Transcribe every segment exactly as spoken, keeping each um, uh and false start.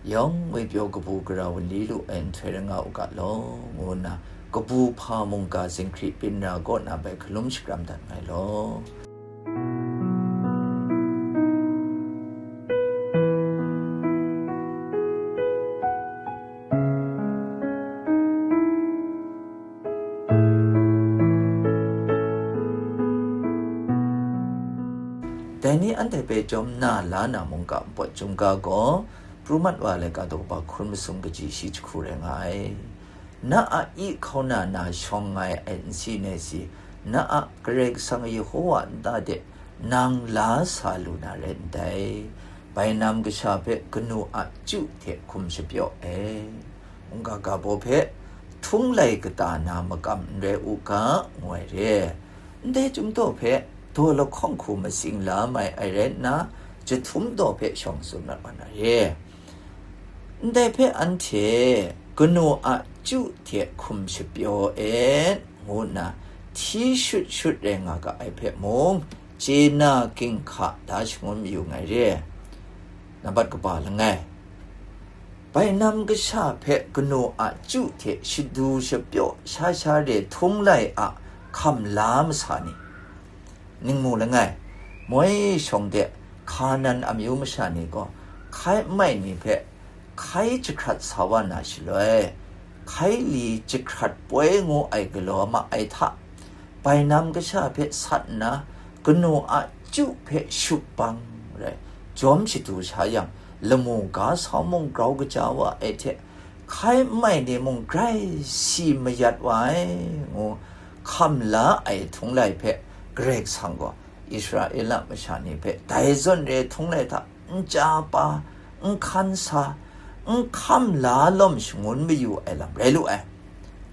yawng ngwi pyaw kabu gara wunli lu ai nhtoi rai nga u ga law, ngu nna kabu hpa mungga zinghkri byin ra kaw na bai hkalum shakram dat ngai law. Dai ni anhte hpe chyawm na la na mungga npawt chyum ga gaw, pru mat wa laika daw kaba hkun masum kaji shi jahku rai nga ai. Na a i hkauna na shawng nga ai nsi nai si, na a Karai Kasang Yehowa nta de nang la sa lu na rai ndai. Bainam kasha hpe kanu a chyu hte hkum shapyaw ai. Mungga ga baw hpe htung lai kata na makam n rai u ga, ngu ai re. Ndai chyum daw hpe daw lahkawng hku matsing la mai ai rai nna, jahtum daw hpe shawng tsun mat wa na re. Ndai hpe anhte kanu a chyu hte hkum shapyaw e, ngu nna hti shut shut rai nga ga ai hpe mung, chye na ginhka da shangun mayu ngai re. Nambat kaba langai, bainam kasha hpe kanu a chyu hte shadu shapyaw sha sha re htung lai a hkam la masa ni, ningmu langai, moi shawng de Hkanan amyu masha ni gaw hkai n mai ni hpe hkai jahkrat sa wa na shaloi, hkai li jahkrat poi ngu ai galaw ma ai hta, bainam kasha hpe sat nna, kanu a chyu hpe shup bang rai, jawm shadu sha yang, lamu ga sau mung grau kaja wa ai hte, hkai n mai ni mung grai si mayat wa ai, ngu hkam la ai htung lai hpe, Karai Kasang gaw Israela masha ni hpe dai zawn re htung lai hta n chya pa, n hkan sa, n hkam la lawm shangun mayu ai lam rai lu ai.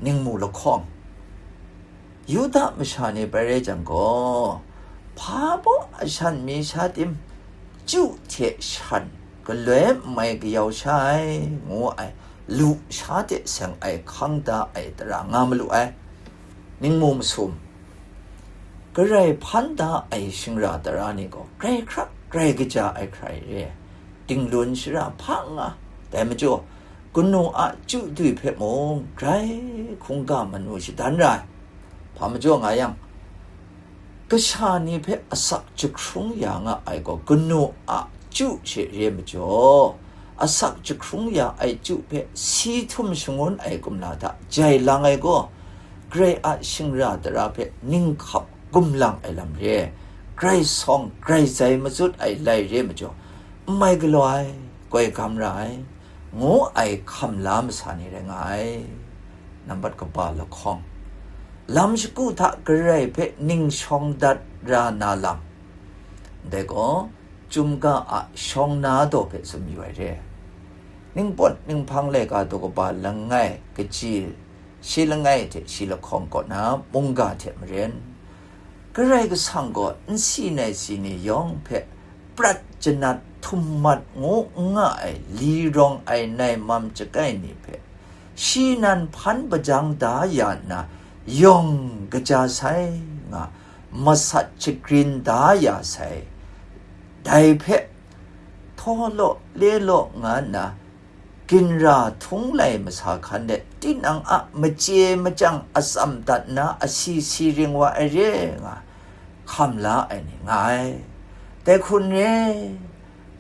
Ningmu lahkawng, Yuda masha ni bai rai jang gaw, hpa baw a shan mi sha tim, chyu hte shan galoi n mai kayau sha ai, ngu ai, lusha hte seng ai hkang da ai tara nga malu ai. Ningmu masum, Karai hpan da ai shingra tara ni gaw grai hkrak, grai kaja ai hkrai re, tinglun shara hpa n nga, dai majaw, kanu a chyu dwi hpe mung grai hkungga manu shadan ra ai. Hpa majaw nga yang, kasha ni hpe asak jahkrung ya nga ai gaw kanu a chyu she re majaw, asak jahkrung ya ai chyu hpe si htum shangun ai kumla hta jai lang ai gaw, Karai a shingra tara hpe ninghkap gumlang ai lam re, grai sawng grai zai mazut ai lai re majaw, n mai galaw ai, koi gam ra ai, ngu ai hkam la masa ni rai nga ai. Nambat kaba lahkawng, lam shagu hta Karai hpe ning shawng dat ra na lam, ndai gaw, chyum ga a shawng na daw hpe tsun mayu ai re. Ningpawt ninghpang laika daw kaba langai kaji shi langai hte shi lahkawng kaw na mungga hte maren, Karai Kasang gaw nsi nai si ni yawng hpe prat janat htum mat ngu n nga ai li rawng ai nai mam chyakai ni hpe, shi nan hpan bajang da ya nna, yawng kaja sai nga, masat shagrin da ya sai. Dai hpe, htaw law le law nga nna, ginra htung lai masa hkan let, tinang a machye machyang atsam dat nna asi si ring wa ai re nga, hkam la ai ni nga ai. Dai hkun re,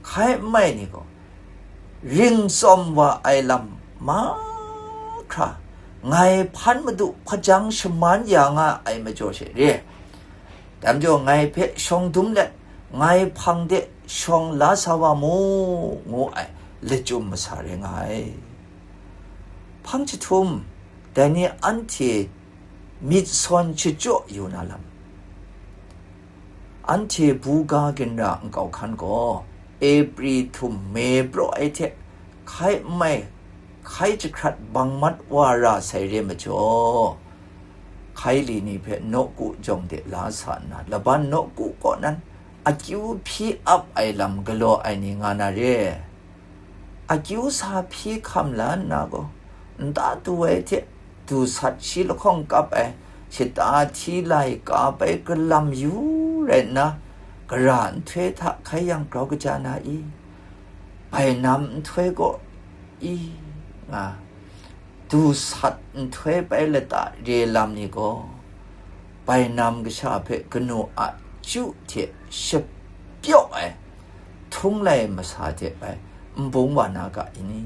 hkai n mai ni gaw, ring tsawm wa ai lam mahkra, ngai hpan madu hpajang shaman ya nga ai majaw she re. Dai majaw ngai hpe shawng dum let, ngai hpang de shawng la sa wa mu, ngu ai lachyum masa rai nga ai. Hpang jahtum, dai ni anhte myit sawn shachyaw yu na lam. Anhte buga ginra nkau hkan gaw, Ebri htum me praw ai hte, hkai n mai, hkai jahkrat bang mat wa ra sai re majaw, hkai li ni hpe nawku jawng de la sa nna, laban nawku kaw nan akyu hpyi ap ai lam galaw ai ni nga na re. Akyu sa hpyi hkam la nna gaw, nta du ai hte du sat shi lahkawng kap ai, shata hti lai ka bai galam yu rai nna, gara nhtoi hta hkai yang grau kaja na i? Bainam nhtoi gaw i nga, du sat nhtoi bai lata re lam ni gaw, bainam kasha hpe kanu a chyu hte shapyaw ai htung lai masa hte bai n bung wa na ga i ni?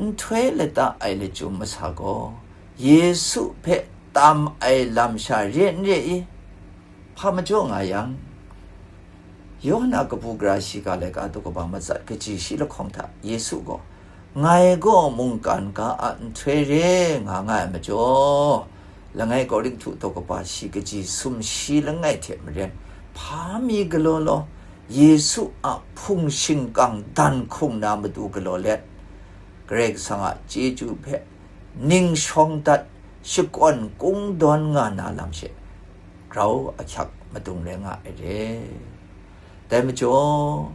Nhtoi lata ai lachyum masa gaw Yesu hpe tam ai lam sha re n re i? Hpa majaw nga yang, Yawhan a kabu gara shiga laika daw kaba matsat kaji shi lahkawng hta Yesu gaw, "Ngai gaw mungkan ga a nhtoi re nga nga ai majaw, langai Korinhtu daw kaba shi kaji sumshi langai hte maren, hpa mi galaw law, Yesu a hpung shingkang dan hkung na matu galaw let, Karai Kasang a chyeju hpe ning shawng dat, shakawn kungdawn nga na lam she, grau ahkyak madung rai nga ai re. Dai majaw,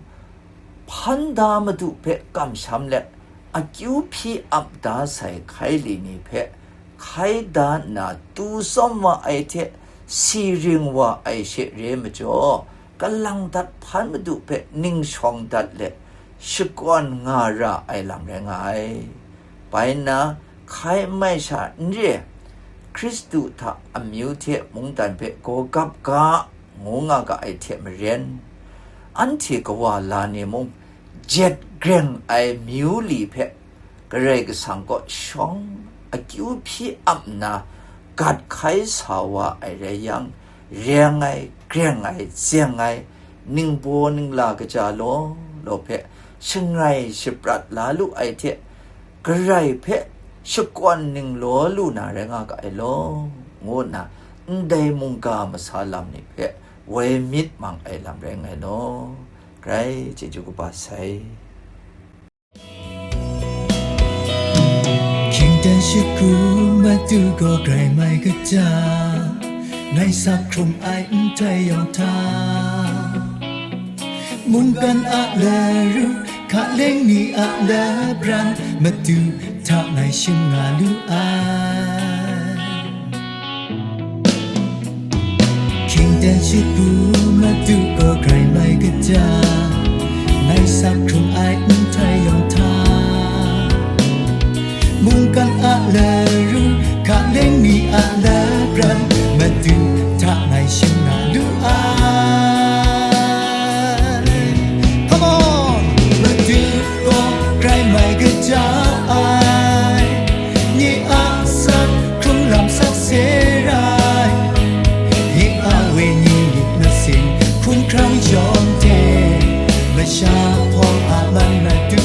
hpan da Madu hpe kamsham let, akyu hpyi ap da sai hkai li ni hpe hkai da nna tu tsawm wa ai hte si ring wa ai she re majaw, kalang dat hpan Madu hpe ning shawng dat let, shakawn nga ra ai lam rai nga ai. Bai nna, hkai n mai sha n re, Hkristu hta amyu hte mungdan hpe gaw gap ga, ngu nga ga ai hte maren, anhte kawa la ni mung, jet greng ai myu li hpe Karai Kasang kaw shawng akyu hpyi ap nna gat hkai sa wa ai rai yang, reng ai, greng ai, zeng ai, ningbaw ningla kaja law law hpe shangai shaprat la lu ai hte, Karai hpe shakawn ning law lu na rai nga ga ai law, ngu nna ndai mungga masa lam ni hpe woi myit mang ai lam rai nga ai law, grai chyeju kaba sai. Hkyingdan shagu matu gaw grai mai kaja, ngai sak hkrung ai nhtoi yawng hta, mungkan a laru, hkaleng ni a labran, Madu hta ngai shim nga lu ai. Hkyingdan shagu matu gaw grai mai kaja, ngai sak hkrung ai nhtoi yawng hta, mungkan a laru, hkaleng ni a labran, Madu hta ngai shim nga lu ai. Come on! Madu gaw grai mai kaja ai, nye a sak hkrung lam sakse rai, nye a wenyi myit masin hkungkrang yawng hte, masha hpawng a man Madu